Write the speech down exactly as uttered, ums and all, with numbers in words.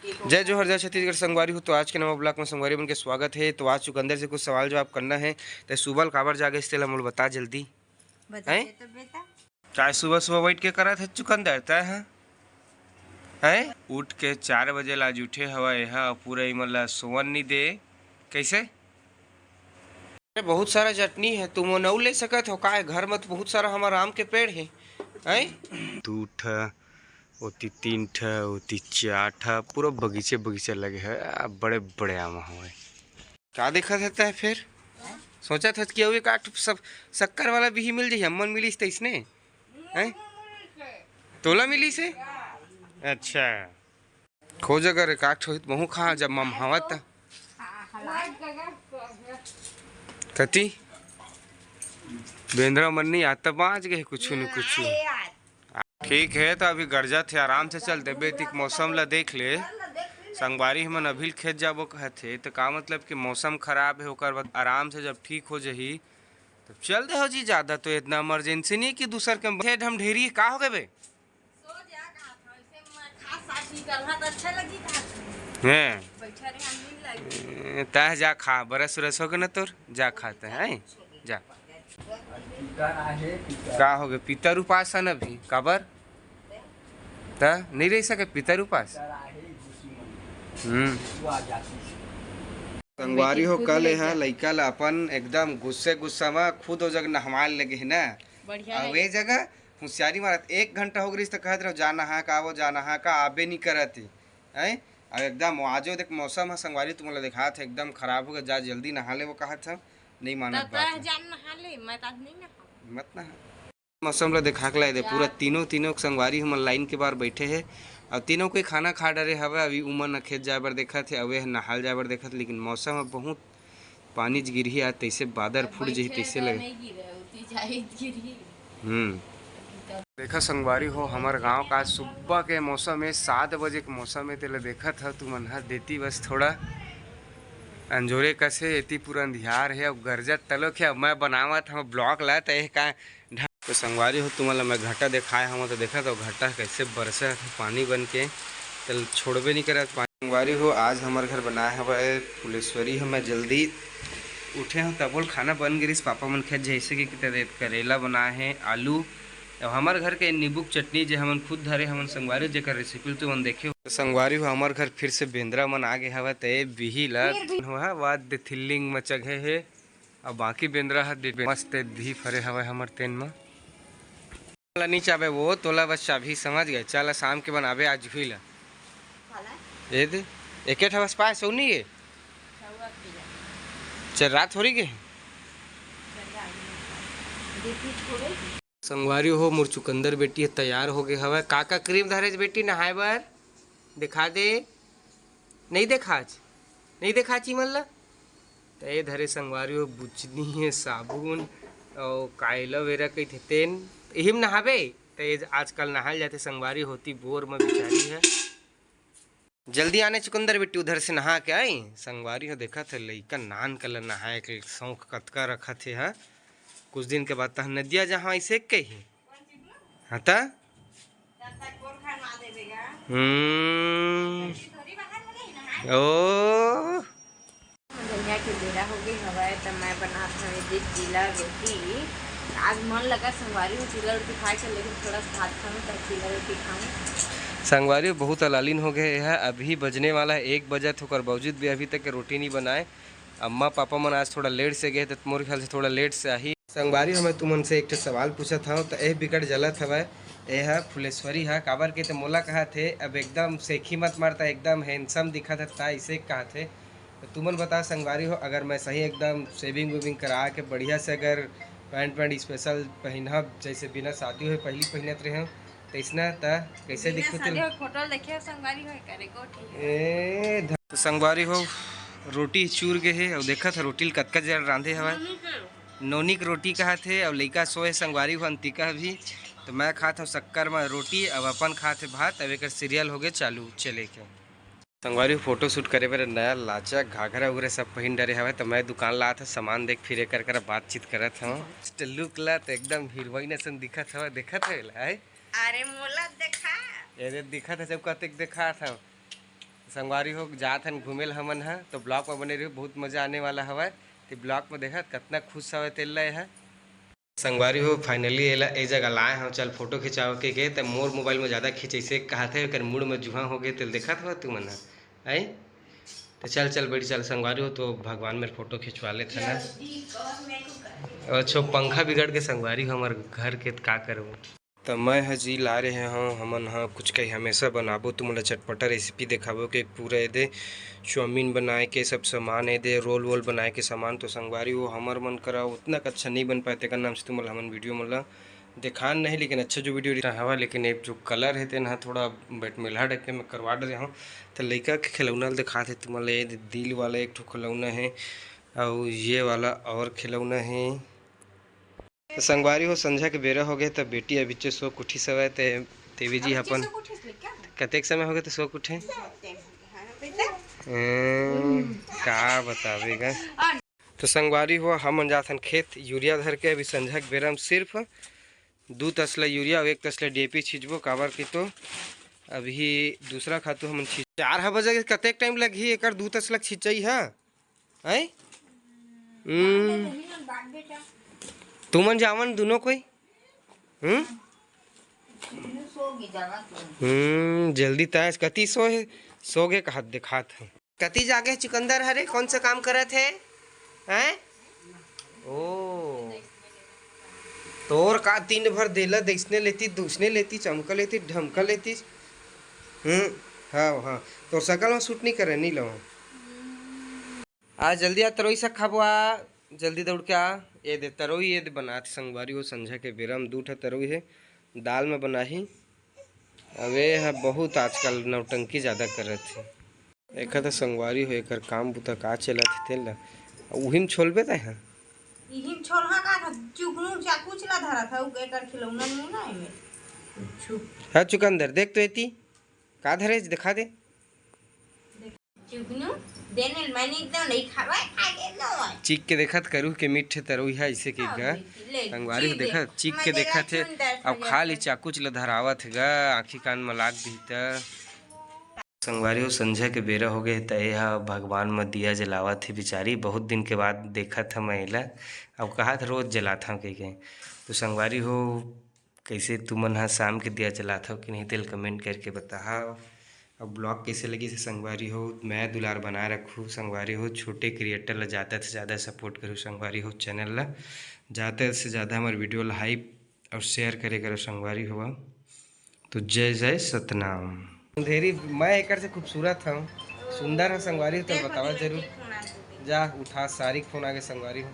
जय जोहार, जय छत्तीसगढ़ संगवारी हो। तो आज के नवा ब्लॉग में संगवारी मन के स्वागत है। तो आज चुकंदर से कुछ सवाल जवाब करना है। तो सुबल काबर जागे, तेला मोला बता जल्दी। बता हैं? दे तो बेटा। काय सुबह सुबह बैठ के करत है चुकंदर तय ह? हैं? उठ के चार बजे ला आज उठे हवा, एहा पूरा इमन ला सोवन नी दे। कैसे? अरे, बहुत सारा चटनी है, तुम वो नऊ ले सकत हो का? घर में तो बहुत सारा हमारा आम के पेड़ है, हैं? दू ठा, ओती तीन ठा, ओती चार ठा, पूरा बगीचे बगीचे लगे है। आ, बड़े बड़े आम हवे। का देखत है तय फिर? सोचत हस कि अउ एक आठ सब शक्कर वाला बिही मिल जाही, अम्मन मिलिस तइसने, हैं? तोला मिलिस है? अच्छा। खोज अगर एक आठ होही त महू खा जब मम हवा त। कति? बेंदरा मन नहीं आता, बाँच गए कुछ न कुछ। ठीक है, तो अभी गरजत हे, आराम से चल देबे, एतिक मौसम ला देख ले। संगवारी हमन अभी खेत जाबो कहत हे, तो का मतलब कि मौसम खराब है, ओकर बाद आराम से जब ठीक हो जाही, तब चल दे हो जी। ज्यादा तो इतना इमरजेंसी नहीं कि दूसर के हम ढेरी का हो गए बे? सो जा कहा था, वैसे मैं खा साथ निकलना तो अच्छा लगी कहा था। हैं। बैठा रहे, हम नींद लगी। ए, तह जा खा, बरस उरस हो गए ना तोर, जा खा तह, हैं? जा। का हो गए, पितर उपास है ना अभी, काबर? त नहीं रह सके पितर उपास। हम्म। संगवारी हो, कल है लइका ला अपन एकदम गुस्से गुस्सा में खुद ओ जगह नहवाए लगे है ना। बढ़िया अब है। ए जगह होशियारी मारत, एक घंटा हो गइस त कहत रहो, "जा नहा का आवो, जा नहा का आबे नहीं करत ही।" हैं? अब एकदम आजो देख मौसम है संगवारी, तुमन ला देखात है, एकदम खराब हो गया, जा जल्दी नहा ले, वो कहत है, नहीं मानत तब बात तह है। जान नहा ले, मैं तो आज नहीं नहा। मत नहा। मौसम ला देखा के लाए दे, पूरा तीनों, तीनों के संगवारी हमन लाइन के बाहर बैठे हैं। अब तीनों कोई खाना खा डरे हवे, अभी उमन न खेत जाए बर देखत है, अवे ह नहाल जाए बर देखत, लेकिन मौसम ह बहुत पानी ज गिरही आज, तैसे बादर फूट जही, तैसे लगे। हम्म। देखा संगवारी हो, हमर गांव का आज सुबह के मौसम है, सात बजे के मौसम है, तेला देखत ह तुमन ह देती बस थोड़ा अंजोरे कस हे, एती पूरा अंधियार है। अब गरजत तलो के अब मैं बनावत हूँ ब्लॉग ला, त एह का ढा-, तो संगवारी हो, तुमन ला मैं घटा देखाए हूँ, तो देखा तो घटा कैसे बरसत हे पानी बन के, चल छोड़बे नहीं करत पानी। संगवारी हो, आज हमर घर बनाए हवय फुलेश्वरी। हम मैं जल्दी उठे हूँ, तबोल खाना बन गिरिस, पापा मन खेत जैसे कि कितना देर करेला बनाए हैं, आलू। अब हमर घर के नींबू के चटनी जे हमन खुद धरे हमन संगवारी, जेकर रेसिपी तुमन देखे हो। तो संगवारी हो, हमर घर फिर से बेंदरा मन आ गए हवय, ते बिही ला फिर भी। हो हा, वाद दे थिल्लिंग मचग हे। अब बाकी बेंदरा ह डे-, मस्त धी फरे हवय हमर तेन म। तोला नी चाबे वो, तोला बस चाबही, समझ गए। चल, शाम के बनाबे आज हुई ला। ये दे, एके ठा बस पाए, सौ नहीं है। चल, रात हो रही के। संगवारी हो, मोर चुकंदर बेटी ह तैयार हो गए हवय। का का क्रीम धरे बेटी नहाए बर? दिखा दे। नहीं देखाच, नहीं देखाच इमन ला। त ए धरे संगवारी हो, बुचनी हे साबुन अउ का एलोवेरा कहिथे तेन, इही म नहाबे। त ए आजकल नहाल जाथे संगवारी होती बोर म बिचारी हे। जल्दी आने चुकंदर बेटी, उधर से नहा के आई। संगवारी हो देखत हे लइका नान कला नहाए के शौक कतका रखत हे हा। कुछ दिन के बाद तह नदिया जहाँ ऐसे कही। हाँ त? हम्म। ओ। धनिया के बेरा हो गए हवय, त मैं बनात हवे दे चीला रोटी। आज मन लगा संगवारी हो चीला रोटी खाए के, लेकिन थोड़ा सा भात खाऊं, तब चीला रोटी खाऊं। संगवारी बहुत अलालिन हो गए है, अभी बजने वाला है एक बजे, तो ओकर बावजूद भी अभी तक के रोटी नहीं बनाए। अम्मा पापा मन आज थोड़ा लेट से गए, तो मोर ख्याल से थोड़ा लेट से आही। संगवारी हो, मैं तुमन से एक ठो सवाल पूछत हव, त एह बिकट जलत हवय, एह फुलेश्वरी ह, काबर के त मोला कहत हे, अब एकदम सेखी मत मारता, एकदम handsome दिखत हे, ता इसे कहत हे। त तुमन बता संगवारी हो, अगर मैं सही एकदम shaving वेविंग करा के बढ़िया से अगर पैंट वैंट special पहिनब, जैसे बिना शादी होए पहली पहिनत रहे हव, तैसना त कैसे बिना दिखत शादी हे? होए फोटो ल देखे हो संगवारी हो, करे गोठी। ए ध-, तो संगवारी हो, रोटी चूर गे हे, अउ देखत ह रोटी ल कतका जन रांधे हवय। नोनी के रोटी कहत हे, अउ लइका सोए संगवारी हो अंतिका भी। तो मैं खात हव शक्कर म रोटी, अब अपन खात हे भात। अब एकर सीरियल हो गे चालू चले के। संगवारी हो फोटो शूट करे बर नया लाचा घाघरा उघरा सब पहिन डरे हवय, तो मैं दुकान ला आत हव सामान देख, फिर एकर करा बातचीत करत हव। लुक ला तो एकदम हीरोइन असन दिखत हवय, देखत हव एला, आय? अरे मोला देखा। अरे दिखत हे जब कतेक देखात हव। संगवारी हो, जात हन घूमे ल हमन ह, तो vlog में बने रहियो, बहुत मजा आने वाला हवय। ते vlog में देखत कतना खुश हवय तेल ला एहा। संगवारी हो, finally एला ए जगह लाए हव, चल फोटो खिंचाओ के, के त मोर मोबाइल में ज्यादा खिंचैसे कहत हे, एकर मुड़ में जुहा हो गे, तेल देखत हो तुमन ह, आई? तो चल, चल, बड़ी चल संगवारी हो, तो भगवान मेर फोटो खिंचवा लेत हन। अच्छा, पंखा बिगड़ के संगवारी हो हमर घर के, त का करबो। त मैं ह जी ला रहे हव, हमन ह कुछ कही हमेशा बनाबो, तुमन ला चटपटा रेसिपी देखाबो के पूरा एदे चाउमीन बनाए के सब सामान एदे, रोल वोल बनाए के सामान। तो संगवारी हो, हमर मन करा उतना अच्छा नहीं बन पाए, तेकर नाम से तुमन ला हमन वीडियो मन ला देखान नहीं, लेकिन अच्छा जो वीडियो हवा, लेकिन एक जो कलर है तेन ह थोड़ा बटमिलहा टाइप के मैं करवा डरे हव। त लइका के खिलौना ल देखात हे तुमन ला, ये दिल वाला एक ठो खिलौना है, अउ ये वाला और खिलौना है। तो संगवारी हो, संझा के बेरा हो गए, त बेटी अभी चे सो के उठिस हवय, ते देवी जी अपन कतेक समय हो गए त सो के उठे? हम्म, का बताबे गा। तो संगवारी हो, हमन जाथन खेत यूरिया धर के। अभी संझा के बेरा में सिर्फ दू तसला यूरिया अउ एक तसला डीएपी छिंचबो, काबर कि तो अभी दूसरा खातू हमन छिंच, चार ह बजे के, कतेक टाइम लगही एकर दू तसला छिंचई ह? हैं? हम्म। तुमन जावन दुनो कोई? हम्म? हम्म, जल्दी तय कति सो हे, सो गे कहत देखात हे। कति जागे हे चुकंदर हरे, कौन सा काम करत हे? हैं? ओ। तोर का दिन भर देला दइसने लेती, दूसने लेती, चमका लेती, ढमका लेती। हम्म, हाँ, हाँ। तोर सकल में सूट नहीं करे, नहीं लो। आ जल्दी आ, तरोई साग खाबो आ, जल्दी दौड़ के आ। ये दे तरोई, ये दे बनात संगवारी हो, संझा के बेरा में दू ठा तरोई हे, दाल में बनाही। अबे ह बहुत आजकल नौटंकी ज्यादा करत हे। एखा त संगवारी हो, एकर काम बुता का चलत हे तेन ला उहिम छोलबे तै ह। इहिम छोलहा का था, चुकनू चाकुच ला धरत हे, उ एकर खिलौना नहीं ना एमे। हाँ चुकंदर, देख तो एती का धरे, दिखा दे। चुगनू, देने ल मैं नहीं दो, नहीं खावे, खा के दो। चीख के देखत करू के मीठे तरोई है, इसे के हाँ, गा। बेटी, ले, संगवारी हो चीख दे। देखत, चीख मैं के तेरा देखत हे, चुंदर अब खा ली, चाकुच ल धरावत हे गा, आँखी कान में लाग दी त। संगवारी हो, संझा के बेरा हो गए, त ए ह भगवान में दिया जलावत हे बिचारी, बहुत दिन के बाद देखत ह मैं एला। अब कहत रोज जलात हव कहि के। तो संगवारी हो, कइसे तुमन ह शाम के दिया जलात हव कि नहीं, तेल comment करके बताहव। अब vlog कइसे लगिस हे संगवारी हो, मया दुलार बनाए रखहू संगवारी हो, छोटे creator ला जादा से जादा support करहू संगवारी हो, channel ला जादा से जादा हमर video ला hype और share करे करो संगवारी हो। तो जय जय सतनाम। अंधेरी मैं एकर से खूबसूरत हव, सुंदर ह संगवारी हो, तो बतावा जरूर। जा उठा, सारी के फोन आगे संगवारी हो।